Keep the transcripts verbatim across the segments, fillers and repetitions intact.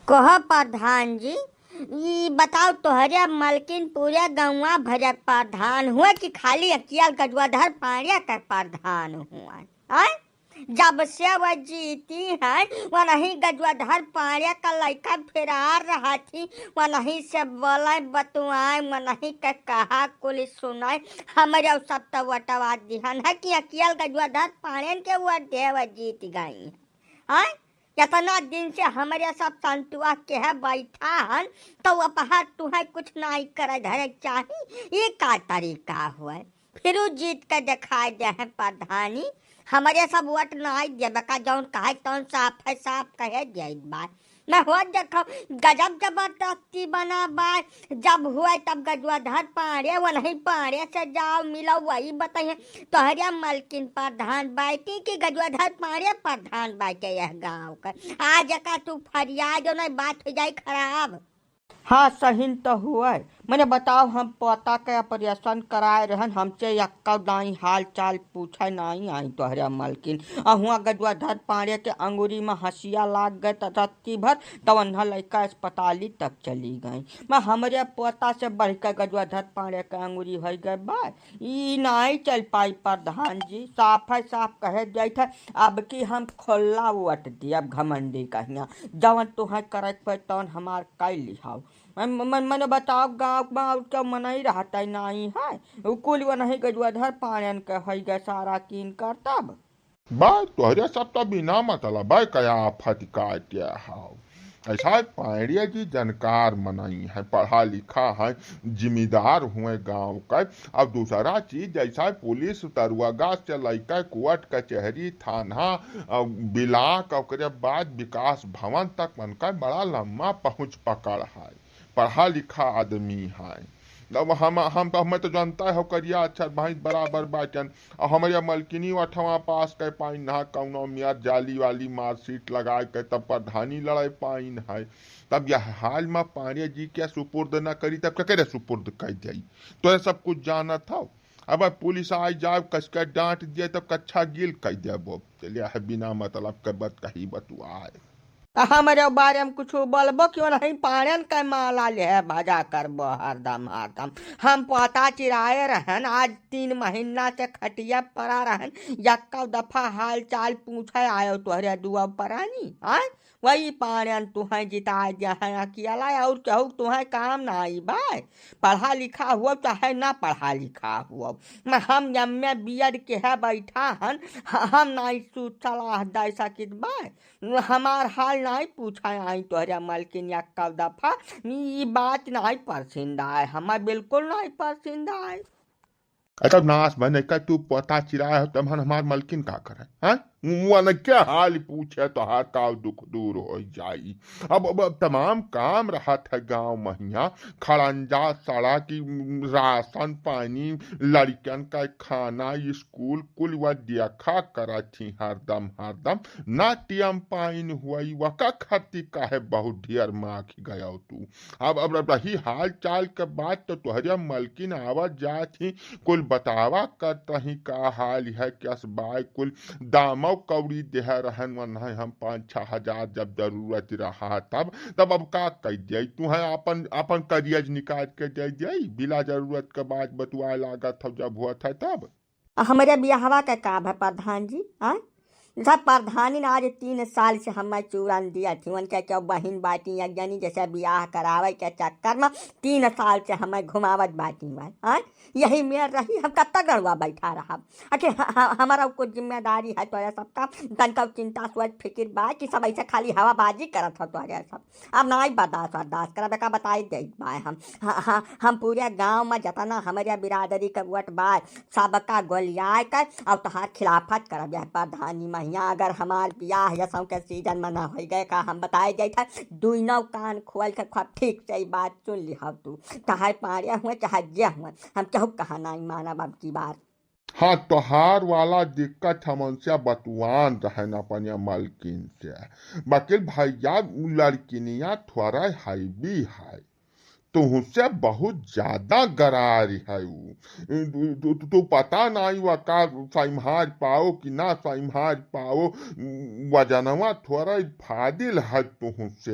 कह प्रधान जी, ई बताओ, तोहरे मलकिन पूरे गौवा भरे प्रधान हुए कि खाली अकियल गजवाधर पाड़े के प्रधान हुए? आय? जब से वह जीती है, वनही गजवाधर पाड़े का लइका फिरार रहत ही, वनही से बोले बतुआए, वनही के कहा कुल सुनाए। हमरे सब तो वोटवा दिहन है कि अकियल गजवाधर पाड़ेन के वोट दे, वह जीत गई। आय? इतना दिन से हमरे सब संतुआ के है बैठा हन, तो अपहार तुहे कुछ नाई करे धरे चाही। ये का तरीका हुए? फिर उ जीत के दिखाई दे है प्रधानी, हमरे सब वोट नाई देबे का, जौन कहे तौन साफ है, साफ कहे जाइत बा। मैं हो देखो, गजब जबरदस्ती बना बा। जब हुए तब गजवाधर पाड़े, वनही पाड़े से जाओ मिलो, वही बताइए। तोहरे मलकिन प्रधान बाटी कि गजवाधर पाड़े प्रधान बाटे यह गाँव का? आज का तू फरियाद, नहीं बात हो जाई खराब। हाँ, सही तो हुए। मने बताओ, हम पोता के ऑपरेशन कराए रहन, हमसे यक्का दाई हाल चाल पूछे नाई आई तोहरे मलकिन। आ हुआ गजवाधर पाड़े के अंगुरी में हंसिया लाग गए त रत्ती भर, तब अन्हा लइका अस्पताली तक चली गई। मैं हमरे पोता से बढ़ के गजवाधर पाड़े के अंगुरी हो गए बा। ई नाई चल पाई प्रधान जी, साफ है साफ कहे जाइत है। अब की हम खुल्ला वोट दियब घमंडी कहिया, जवन तुहे करे के पड़े तवन हमार कई लिहाव। मन, मन, मन बताओ, गाँव में और क्यों मनई रहता ही नाई है? उ कुल वनही गजवाधर पाड़ेन के होई गए सारा कीन करतब। बा, तोहरे सब तो बिना मतलब है, कया आफत काटे हाव। ऐसा पाड़िया जी जानकार मनई है, पढ़ा लिखा है, जिम्मेदार हुए गाँव का। अब दूसरा चीज, जैसा पुलिस दरुआगा से लइके कोर्ट कचहरी थाना, अ, ब्लॉक, ओकरे बाद विकास भवन तक उनका बड़ा लम्बा पहुँच पकड़ है, पढ़ा लिखा आदमी है। अब हम, हम, हमें तो जानता है, करिया अच्छा भैंस बराबर बाटन। और हमारे मलकिनी अठवा पास कर पाइन ना, कौनो मियाँ जाली वाली मार्कशीट लगा के तब प्रधानी लड़ाई पाइन है। तब यह हाल में पाड़े जी के सुपुर्द ना करी, तब केकरे सुपुर्द कर जाई? तो ये सब कुछ जानत हो। अब पुलिस आ जाए, कस के डांट दिए, तब कच्छा गिल कर देबो। चलिए, है बिना मतलब के बात कही बतुआए। हमरे बारे में कुछ बोलबो कि नहीं, पाड़ेन के माला ले भजा करबो हरदम हरदम। हम पोता चिराए रहन, आज तीन महीना से खटिया पड़ा रहन, यक्का दफा हाल चाल पूछे आयो तोहरे दुआ परानी, आय? वही पाड़ेन तुहें जिता दे हैं अकेला, और केहू तुहें काम ना आई बाय। पढ़ा लिखा हुआ चाहे ना पढ़ा लिखा हुआ, मैं हम एम ए बी एड के है बैठा हन, ह-, हम ना ई सु-, सलाह दे सकित बाय। हमार हाल नाई पूछा आई तोहरे मलकिन यक्का दफा, ई बात नाई पसंद आए, हमें बिल्कुल नाई पसंद आए। अच्छा नास बने का तू पोता चिराए हो, तब हम हमार मलकिन का करे, हैं? वो न क्या हाल पूछे, तोहार का दुख दूर हो जाई। अब, अब, अब तमाम काम रहत है गाँव महिया, खड़ंजा, सड़क, राशन पानी, लड़कन का खाना, स्कूल, कुल वा देखा करत ही हरदम, हरदम। ना टियम पाइन हुई, वका खातिर काहे बहुत ढेर माखी गयो तू। अब, अब रही हाल चाल के बात, तो तोहरे मलकिन आवत जात ही, कुल बतावा करत ही का हाल है, कस बाय, कुल दामव कौड़ी देह रहन, वन्हय हम पाँच छह हजार जब जरूरत रहा तब, तब अब का कह जाई, तुहें आपन, आपन करियज निकाल के दे जाई, बिला जरूरत के बात बतुआए लागत हो जब होत है तब। हमरे बियाहवा के का भा प्रधान जी, आय? सब प्रधानी ने आज तीन साल से हमें चूरन दिया थी, उनके क्यों बहिन बाटी एक जनी जैसे बियाह करावे के चक्कर में तीन साल से हमें घुमावत बाटी हुआ, आय? यही मेर रही, हम कब तक गड़ुआ बैठा रहब? आखिर ह-, ह-, हमारा कुछ जिम्मेदारी है तोहरे सबका, तनका चिंता सोच फिकिर बा कि सब ऐसे खाली हवाबाजी करत हो तोहरे सब। अब नाई बर्दाश्त बर्दाश्त करब, का बताई देत बाय हम। हाँ, हाँ, हम पूरे गाँव में जतना हमरे बिरादरी के वोट बाय, सबका गोलियाए के और तोहार खिलाफत करब यह प्रधानी महिया। अगर हमार बियाह यसों के सीजन में ना होई गए का, हम बताई देत है, दुइनों कान खोल के खूब ठीक से ई बात सुन लिहव तू। चाहे पाड़े हुए, चाहे जे हुए, हम केहू कहा नाई मानब अब की बार। हाँ, तोहार वाला दिक्कत हमन से बतुआन रहन अपने मलकिन से। बाकिर भैया, उ लड़किनिया थोड़ा हैवी है। तुहसे बहुत ज्यादा गरार है उ। तू, तू, तू पता नाई वा का संभार पाओ कि ना संभार पाओ, वजनवा थोड़ा फादिल है तुहसे।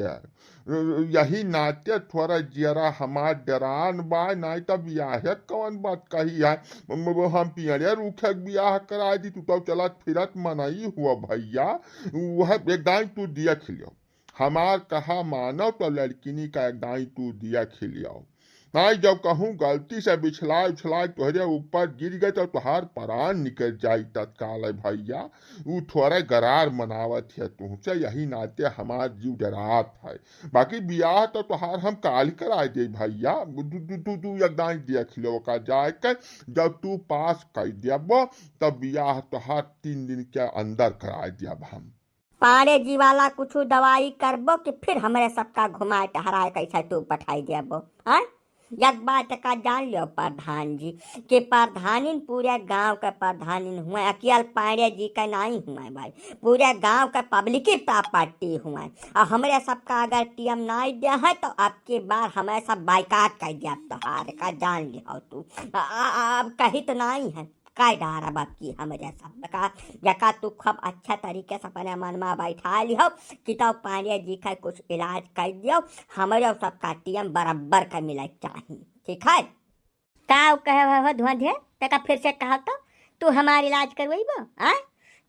यही नाते थोड़ा जियरा हमार डरान बा, नाई तब याहे कौन बात कही है। म-, म-, हम पियरिया रूखे के बियाह करा दी, तू तो चलत फिरत मनई हुआ भैया। वह एक दाई तू दिया खिलियो, हमार कहा मानो तो लड़किनी का एक दाई तू दिया खिलियो। नाई जब कहूँ गलती से बिछलाए उछलाए तोहरे ऊपर गिर गए तो तोहार परान निकल जाई तत्काल है भैया। उ थोड़े गरार मनावत है तुहसे, यही नाते हमार जीव डरात है। बाकी बियाह तो तोहार हम काल कराए दे भैया। तू, तू, तू, तू एक दाई देख लो का जाए के, जब तू पास कर देबो तब बियाह तोहार तीन दिन के अंदर कराए देब हम। पाड़े जी वाला कुछ दवाई करबो कि फिर हमरे सबका घुमाए टहराए कैसे तू पठाई देबो, हैं? एक बात का जान लियो प्रधान जी, कि प्रधानिन पूरे गांव के प्रधानिन हुए, अकियल पाड़े जी के नाई हुए भाई, पूरे गांव के पब्लिक की प्रॉपर्टी हुए। और हमरे सबका अगर टीएम नाई दे है तो अब की बार हमें सब बाइकाट कर दिया तोहार का, जान लियो तू। आ, आ, अब कही तो नाई है। कै डारब अब की हमरे सब का, जका तू खूब अच्छा तरीके से अपने मन में बैठा लिहो कि तो पांडे जी का कुछ इलाज कर दियो, हमरे सबका टीएम बराबर का मिले चाही, ठीक है? का कहे हो, हो धुआंधे? तका फिर से कहो तो, तू हमार इलाज करवैबो, आ?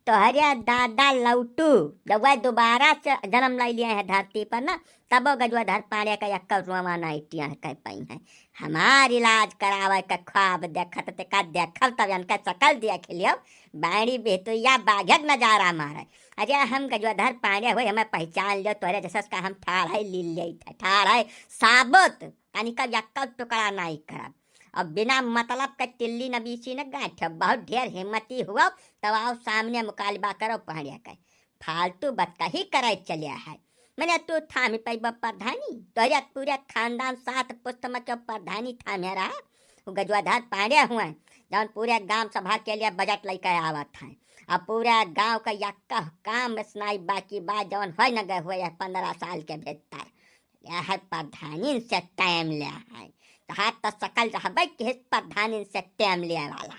तोहरे दादा लौटू, जब वह दोबारा से जन्म ले लिए हैं धरती पर ना, तबो गजवाधर पांडे का एक रोवा नाई टिया कर पाई है। हमार इलाज करावे के ख्वाब देखत ते का देखब, तब इनका शकल देख लियो। बाड़ी बेतुया बाघक नजारा मारे। अरे हम गजवाधर पांडे होई, हमें पहचान लियो, तोहरे जसस का हम ठाढ़ है, लील लेत है, ठाढ़ है साबुत, तनिका यक्कल टुकड़ा नाई करब। अब बिना मतलब के तिल्ली न बीसी न गांठ, बहुत ढेर हिम्मती हुआ, तब आओ सामने मुकालबा करो पहाड़िया के। फालतू बतकही करे चलिया है। मने तू थामी पैबा प्रधानी, तोहरे पूरे खानदान सात पुस्त में क्यों प्रधानी थामे रहा? वो गजवाधर पांडे हुए, जौन पूरे गांव सभा के लिए बजट लेके आवत हैं। अब पूरे गांव का यक्का काम में सुनाई बाकी बात जौन होई न गए हुए है पन्द्रह साल के भीतर। यह प्रधानी से टाइम ले है। तो हाथ तो सकल रहबे कि इस प्रधानी से टाइम ले वाला।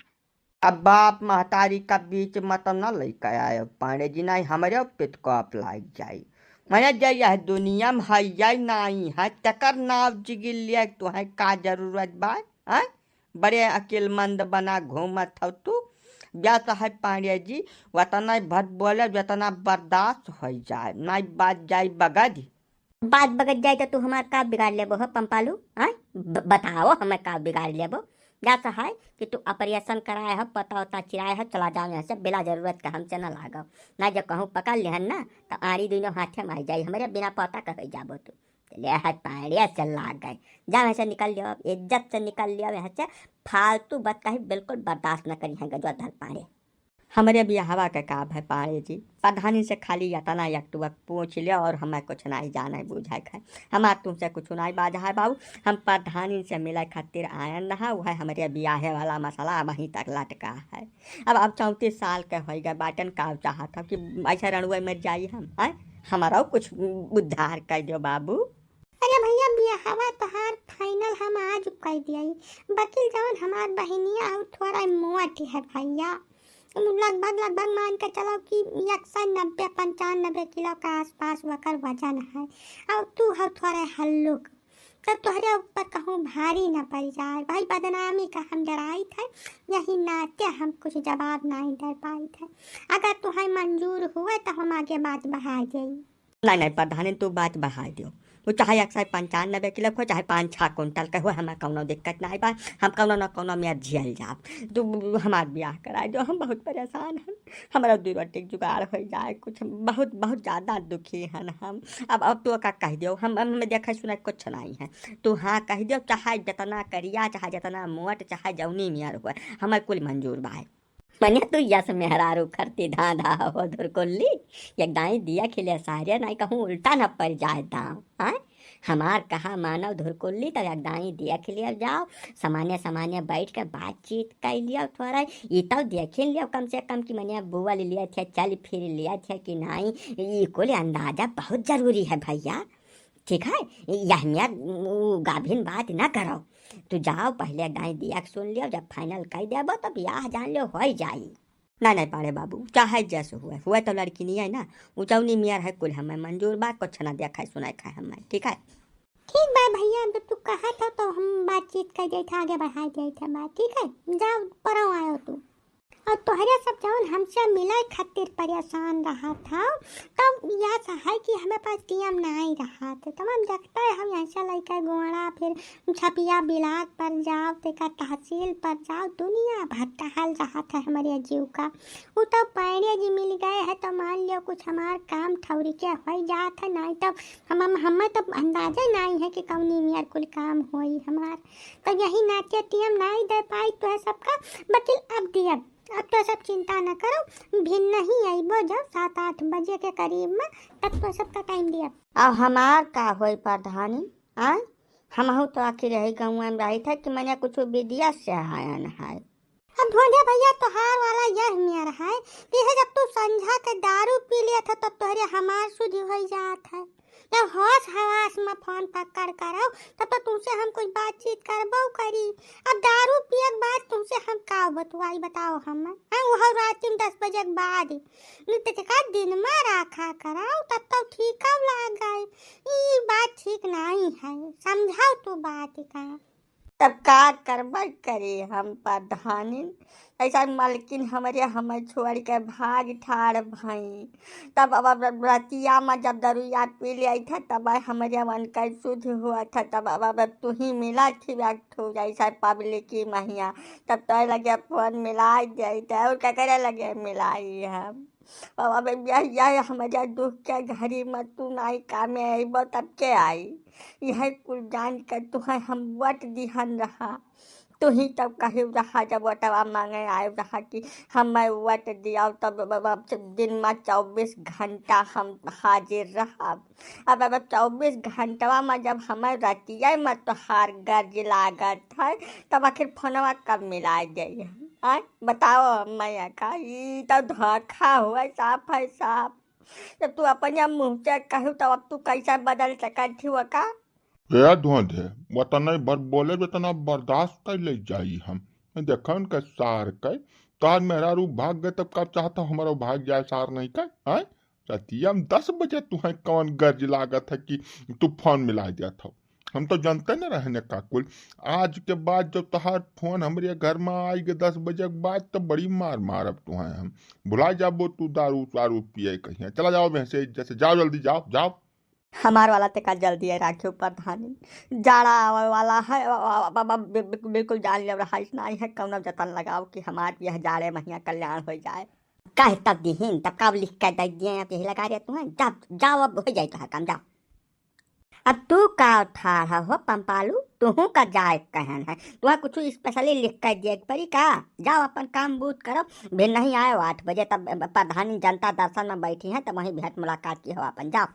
अब बाप महतारी का बीच में तो न लइका आए पांडे जी, नहीं हमरे पितकप लाग जाई। मने जे यह दुनिया में है या नाई है, तकर नाव जिगिल लिए तुहे का जरूरत बा, हैं? बड़े अकिलमंद बना घूमत हौ तू। व्यास है पांडे जी, वतना भर बोले, जतना बर्दाश्त हो जाए, नहीं बात जाई बगड़ी। बात बगड़ जाए तो तू हमार का बिगाड़ लेबो हो पंपालू, आय? ब-, बताओ हमें का बिगाड़ लेबो? जा सहाय कि तू ऑपरेशन कराए हो, पता उता चिराए हो, चला जाओ यहाँ से, बिना जरूरत का हमसे न लागो। ना जो कहूँ पकड़ लिहन ना, तो आड़ी दुनो हाथे में आ जाई, हमरे बिना पता का हो जाबो तू। ले हाथ पाड़िया से लाग गए, जा यहाँ से निकल लियो, इज्जत से निकल लियो यहाँ से। फालतू बात कही बिल्कुल बर्दाश्त न करी है गजवाधर पाड़े। हमरे बियाहवा के का भय पाड़े जी, प्रधानी से खाली यतना एक टुअक पूछ लियो और हमें कुछ नहीं जाने बूझे है। हमार तुमसे कुछ नहीं बाझा है बाबू, हम प्रधानी से मिले खातिर आयन रहा, वह हमरे बियाहे वाला मसला वहीं तक लटका है। अब, अब चौंतीस साल के हो गए बाटन, का चाहत हो कि ऐसे रणुए मर जाई हम, हैं? हमारा कुछ उद्धार कर दो बाबू। अरे भैया, बियाहवा तोहार फाइनल हम आज कर दिया, बाकी जौन हमार बहिनिया और थोड़ा मोट है भैया, लगभग, लगभग मान के चलो कि एक सौ नब्बे, पंचानबे किलो के आसपास ओकर वजन है, और तू हो थोड़े हल्लुक, तब तोहरे ऊपर कहूँ भारी न पड़ जाए। भाई, बदनामी का हम डराइत है, यही नाते हम कुछ जवाब नहीं दे पाइत है। अगर तुहें मंजूर हुए तो हम आगे बात बढ़ाए जाई। नहीं, नहीं, प्रधानी, तू बात बढ़ाए दियो। वो चाहे एक सौ पंचानबे किलो हो, चाहे पाँच छः कुंटल के हो, हमें कौनो दिक्कत नहीं बा। हम कौनो न कौनो में झेल जाब। तू हमार बियाह कराए दियो, हम बहुत परेशान हन। हमारा दू रोटी के जुगाड़ हो जाए, कुछ बहुत, बहुत ज्यादा दुखी हन हम। अब, अब तू का कह दियो, हम, हम, हमें देखे सुने कुछ नहीं है। तू हाँ कह दियो, चाहे जितना करिया, चाहे जितना मोट, चाहे जौनी मियर हो, हमें कुल मंजूर बा। मने तू यस मेहरारू खरती धांधा हो धुरकुल्ली, एक दाई दिया खिले सारे, नाई कहूँ उल्टा न पड़ जाए दांव, आय? हमार कहा मानव धुरकुल्ली, तब एक दाई दिया खिले जाओ, सामान्य, सामान्य बैठ के बातचीत कर लियो थोड़ा, ई तब देख लियो कम से कम कि मने बोल लिया थे, चल फिर लिया थे कि नाई, ई कुल अंदाजा बहुत जरूरी है भैया। ठीक है, यह मेर उ गाभिन बात ना करो। तू जाओ, पहिले दाई दिया के सुन लियो, जब final कइ देबो, तब बियाह जान लियो, होइ जाई। नहीं, नहीं पाड़े बाबू, चाहे जैसे हुए, हुए तो लड़की नहीं है ना, उ जौनी मेर है, कुल हमें मंजूर बा, कुछ ना देखाए सुनाए खाए हमें, ठीक है? ठीक बा भैया, जब तू कहत हो तो हम बातचीत कर जाइत है, आगे बढ़ाए जाइत है बात, ठीक है? जाओ, परौ आयो तू। और तोहरे सब जौन हमसे मिले खातिर परेशान रहत हो, तब यह है कि हमें पास टीएम नहीं रहत है, तब हम देखते हैं, हम यहाँ से लेकर गोंडा, फिर छपिया बिलाट पर जाओ, तेका तहसील पर जाओ, दुनिया भर टहल रहत है हमारे जीव का। उ तो पाड़े जी मिल गए हैं, तो मान लियो कुछ हमार काम ठौरी के होइ जात है, नहीं तो हम, हम, हमें तो अंदाजा नहीं है कि कौनी मेर कुल काम होई हमार। तो यही नाते टीएम नहीं दे पाई तो है सबका, बकिल अब दियब। अब तो सब चिंता न करो, भिन नहीं आइबो जब सात आठ बजे के करीब में, तब तो सबका टाइम दियब। अब हमार का होई प्रधानी, आय? हमहू तो आखिर यही गाँव में रही था कि मैंने कुछ विद्या से आयन है। अब ढोंढे भैया, तोहार वाला यह मेर है कि है जब तू संझा के दारू पी लिया था, तब तोहरे हमार सुधि हो जात है। जब होश हवास में फोन पकड़ करो, तब तो तुमसे हम कुछ बातचीत करबो करी। अब दारू पिए के बाद तुमसे हम का बतवाई, बताओ हम, हैं? वो रात में दस बजे के बाद, नहीं तो का दिन में रखा करो, तब तो ठीक लागे। ई बात ठीक नहीं है, समझाओ तू बात का। तब का करबे करी हम प्रधानिन, ऐसा मलकिन हमरे हमें छोड़ के भाग ठाड़ भई। तब अब, अब रतिया में जब दरुइया पी लेत है, तब हमरे मन का शुद्ध हुआ था। तब अब, अब तू ही मिला थी बैठो जैसा पब्लिकी महिया, तब तो लगे फोन मिलाई देत है और का करे लगे मिलाई हम। अब, अब यह, यह हमरे दुख के घड़ी में तू नाई कामे अइबो तब के आई? यह कुल जान के तुहे हम वोट दिहन रहा। तू ही तब कही रहा जब वोटवा मांगे आए रहा कि हमें वोट दियाओ, तब अब, अब, अब दिन में चौबीस घंटा हम हाजिर रहब। अब, अब चौबीस घंटवा में जब हमें रतिया में तोहार गरज लागत है, तब आखिर फोनवा कब मिला जाई हम? आय, बताओ मैया का, ई तो धोखा हुआ, साफ है साफ। जब तू अपने मुँह से कहू, तब अब तू कैसे बदल सकत ही का? ए धोंधे, वतने भर बोले, जितना बर्दाश्त कर ले जाई हम। देखा उनका सार के, तार मेहरारू भाग गए, तब का चाहता हमारा भाग जाए सार नहीं का? हैं? रतिया में दस बजे तुहे कौन गरज लागत है कि तू फोन मिला देत हो? हम तो जानते न रहने का कुल। आज के बाद जब तोहार फोन हमरे घर में आई के दस बजे के बाद, तो बड़ी मार मारब तुहे हम। भुला जाबो तू दारू वारू पिए कहीं। चला जाओ भैंसे, जैसे जाओ, जल्दी जाओ, जाओ। हमार वाला ते का जल्दी है राखियो प्रधानी, जाड़ा आवे वाला है। अब, अब, अब, अब बि-, बि-, बिल्कुल जान लिया रहा, इतना ही है, कौनो जतन लगाओ कि हमार यह जाड़े महिया कल्याण हो जाए। कह तब दिहिन, तब कब लिख के दे दिए, अब यही लगा रहे तुम्हें। जाओ, जाओ, अब हो जाए तो काम, जाओ। अब तू का ठाड़ हो पंपालू, तुहू का जाए कहन है, तुहा कुछ specially लिख के दिए के पड़ी का? जाओ अपन काम बूत करो, फिर नहीं आए आठ बजे, तब प्रधानी जनता दर्शन में बैठी है, तब वहीं भेंट मुलाकात की हो अपन, जाओ।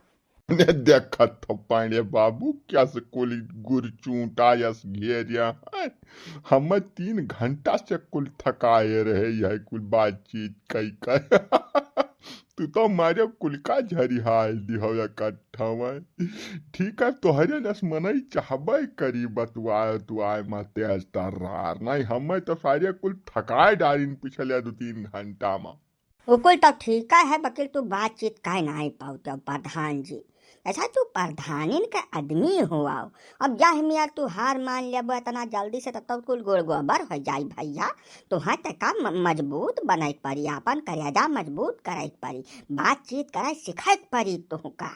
ने देखत हो पांडे बाबू, क्या से कुल गुरचूटा यस घेरिया है। हम तीन घंटा से कुल थकाए रहे, यह कुल बातचीत कई कर। तू तो मारे कुल का झरिहाय दिहो इकट्ठा में। ठीक है, तोहरे नस मनई चाहबे करी बतुआए तुआए मा तेज तर्रार। नहीं, हमें तो सारे कुल थकाए डारिन पिछले दो तीन घंटा में। उ कुल तो ठीक है, बकिल तू बातचीत काहे नाहीं पाउत हो प्रधान जी? अच्छा, तू प्रधानिन के आदमी हुआ। अब यह मेर तू हार मान लेबो इतना जल्दी से, तब तो कुल गोड़ गोबर हो जाई भैया। तुहें ते का म-, मजबूत बने के पड़ी, आपन करेजा मजबूत करे के पड़ी, बातचीत करे सीखे के पड़ी तुहका।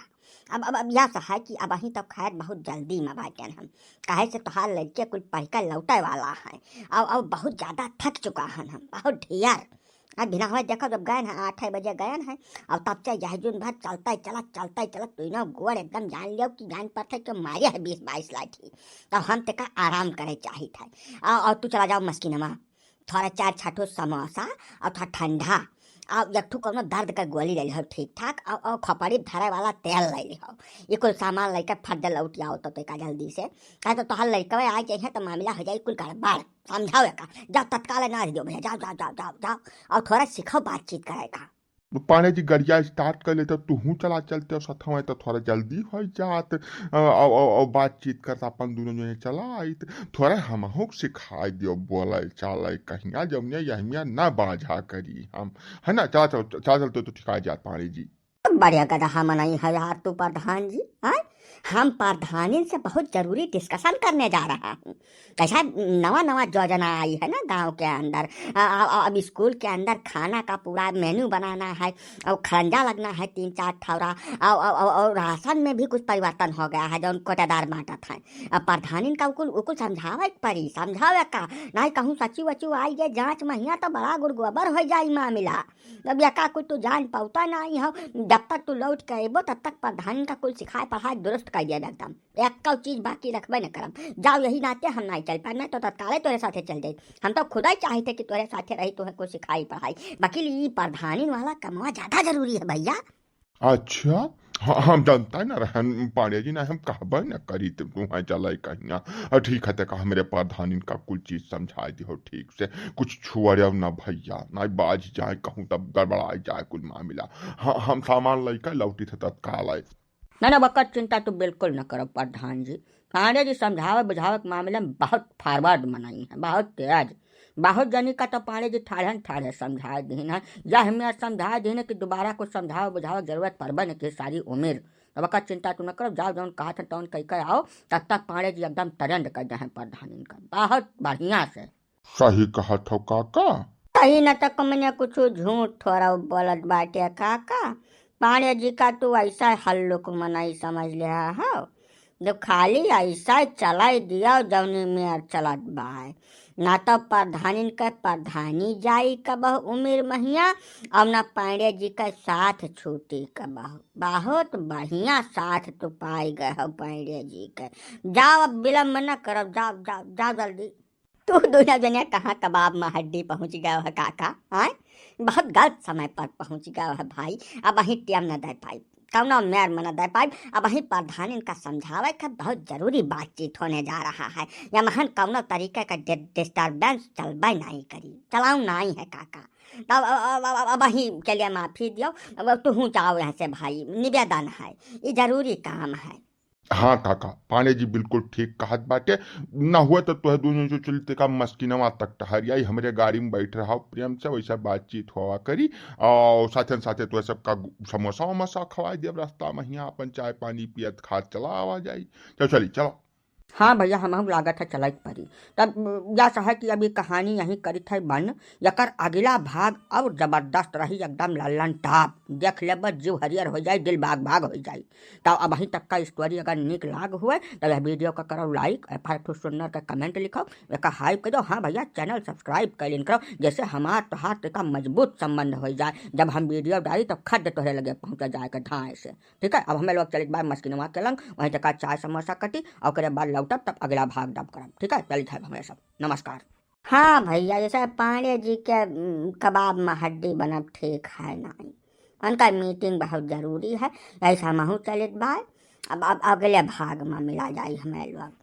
अब, अब, अब यह है कि अब अहीं तो खैर बहुत जल्दी में बाटेन हम, काहे से तोहार लड़के कुल पढ़ के लौटे वाला है। अब, अब बहुत ज्यादा थक चुका हन हम, बहुत ढेर। अब बिना हुए देखो, जब गए हैं, आठ बजे गए हैं, और तब से यह जून भर चलता ही चलत, चलता ही चलत, तीनों गोड़ एकदम जान लियो कि जान पड़ते कि मारे है बीस बाईस लाठी। तब हम तेका आराम करे चाहित है। और, और तू चला जाओ मस्किनमा, थोड़ा चार छठो समोसा और थोड़ा ठंडा, और एक ठो कौनो दर्द का गोली ले लिहो ठीक ठाक, और, और खोपड़ी धरे वाला तेल ले लिहो। ये कुल सामान लेके फट दे लौट आओ तो तेका जल्दी से, काहे तो तोहर लड़कवे आ जाइए तो मामला हो जाए कुल गड़बड़। समझाओ एका, जाओ तत्काल ना दियो भैया, जाओ, जाओ, जाओ, जाओ, जाओ, और थोड़ा सीखो बातचीत करे का। पांड़े जी, गड़िया start कर लेते, तुहूँ चला चलते और सथवा तो थोड़ा जल्दी हो जात। अ, अ, अ, अ, बातचीत करता अपन दोनों जने चला आइत, थोड़ा हमहू के सिखाई दियो बोले चाले कहिया, जौने यहमिया ना बाझा करी हम, है ना? चला चल, चला चलते तो ठिका जात पांड़े जी। बढ़िया गदहा मनई है यार तू प्रधान जी, हैं? हम प्रधानिन से बहुत जरूरी discussion करने जा रहा हूँ। कैसा नवा नवा योजना आई है ना गांव के अंदर। आ, आ, आ, अब स्कूल के अंदर खाना का पूरा menu बनाना है, और खड़ंजा लगना है तीन चार ठौरा, और, और, और, और राशन में भी कुछ परिवर्तन हो गया है, जौन कोटेदार बांटत है। अब प्रधानिन का उकुल, उकुल समझावे के पड़ी, समझावे का, नहीं कहूँ सचिव वचिव आई गए जांच महिया तो बड़ा गुड़गोबर हो जाई मामला। अब यका कुछ तू जान पाउता नहीं हो, जब तक तू लौट के अइबो तब तक प्रधानिन का कुल सिखाए पढ़ाए दुरुस्त कर दिया एकदम। एक्कौ चीज बाकी रखबे न करम। जाओ, यही नाते हम नाई चल पाए, मैं तो तत्काले तोरे साथे चल जाई। हम तो खुदा ही चाहते कि तोरे साथे रही, तोहे कुछ सिखाई पढ़ाई। बाकी ई प्रधानिन वाला कमवा ज्यादा जरूरी है भैया। अच्छा, ह-, हम जानता न रहन पांड़े जी, ना हम कहबे न करी तुम तुम्हें चले कहिया। अ, ठीक है, तका हमरे प्रधानिन का कुल चीज समझाए दिहो ठीक से, कुछ छुअरे न भैया, ना बाझ जाए कहूँ तब गड़बड़ाए जाए कुल मामला। ह-, हम सामान लइके लौटी थे तत्काल आए। ना, ना, बकर चिंता तू बिल्कुल न करो प्रधान जी। पांड़े जी समझावे बुझावे के मामले में बहुत forward मनई है, बहुत तेज। बहुत जनी का तो पांड़े जी ठाढ़न ठाढ़े समझाए दीन है। यह हमें समझाए दीन कि दोबारा कुछ समझावे बुझावे के जरूरत पड़बे न की सारी उम्र। तो बकर चिंता तू न करो, जाओ जौन कहा था तौन कह के आओ, तब तक पांड़े जी एकदम trend कर दे हैं प्रधानिन का, बहुत बढ़िया से। सही कहत हो काका। सही न त कमने कुछ झूठ थोड़ा बोलत बाटे काका। पांड़े जी का तू ऐसा हल्लुक मनई समझ लिया हो, जो खाली ऐसा चलाई दिया जौनी मेर चलत बाय। ना तो प्रधानिन के प्रधानी जाई कबह उमिर महिया, और ना पांड़े जी के साथ छूटी कबह। बहुत बढ़िया साथ तू पाई गए हो पांड़े जी के। जाओ, अब विलम्ब न करब, जाओ, जाओ, जाओ जल्दी। तू दोनों जने कहाँ कबाब में हड्डी पहुँच गए है काका, आय? बहुत गलत समय पर पहुँच गए है भाई। अब वहीं टेम न दे पाई, कौनो मेर में न दे पाई। अब वहीं प्रधानिन का समझावे का बहुत जरूरी बातचीत होने जा रहा है। या महन कौनो तरीके का डि-, disturbance चलबे नहीं करी, चलाऊ नहीं है काका। तब अब, अब, अब, अब वहीं के लिए माफी दियो। अब तुहूँ जाओ यहाँ से भाई, निवेदन है, ये जरूरी काम है। हाँ काका, पांड़े जी बिल्कुल ठीक कहत बाटे। ना हुआ तो तोहे दोनों जो चलते का मस्किनवा तक टहरियाई, हमरे गाड़ी में बैठ रहा प्रेम से, वैसा बातचीत हुआ करी। और साथे न साथे तोहे सबका गु-, समोसा वमोसा खवाई देब रास्ता में, हियाँ अपन चाय पानी पियत खात चला आवा जाई। चलो चली, चलो। हाँ भैया, हमहू लागत है चलत परी। तब या सहे कि अभी कहानी यहीं करित है बंद। यकर अगिला भाग अब जबरदस्त रही, एकदम लल्लन टाप। देख लेबे, जीव हरियर हो जाई, दिल बाग बाग हो जाई। तब अबहीं तक का story अगर नीक लाग हुए, तब यह video का करो like, और फिर ठो सुंदर का comment लिखो, एका hype कर दो। हाँ भैया, channel subscribe कर लेन करो, जैसे हमार तोहार तरीका मजबूत संबंध हो जाए। जब हम video डाली, तब खड्ड तोहरे लगे पहुँचा जाए के धाए से। ठीक है, अब हमें लोग चलित बाय मस्किनवा के लंग, वहीं तक चाय समोसा कटी, और ओकरे बाद लौटब, तब अगला भाग दब करब। ठीक है, चलित है हमें सब। नमस्कार। हाँ भैया, जैसे पांड़े जी के, उम, कबाब में हड्डी बनब ठीक है नाई। उनका meeting बहुत जरूरी है, ऐसा महू चलित बाय। अब, अब अगले भाग में मिला जाई हमें लोग।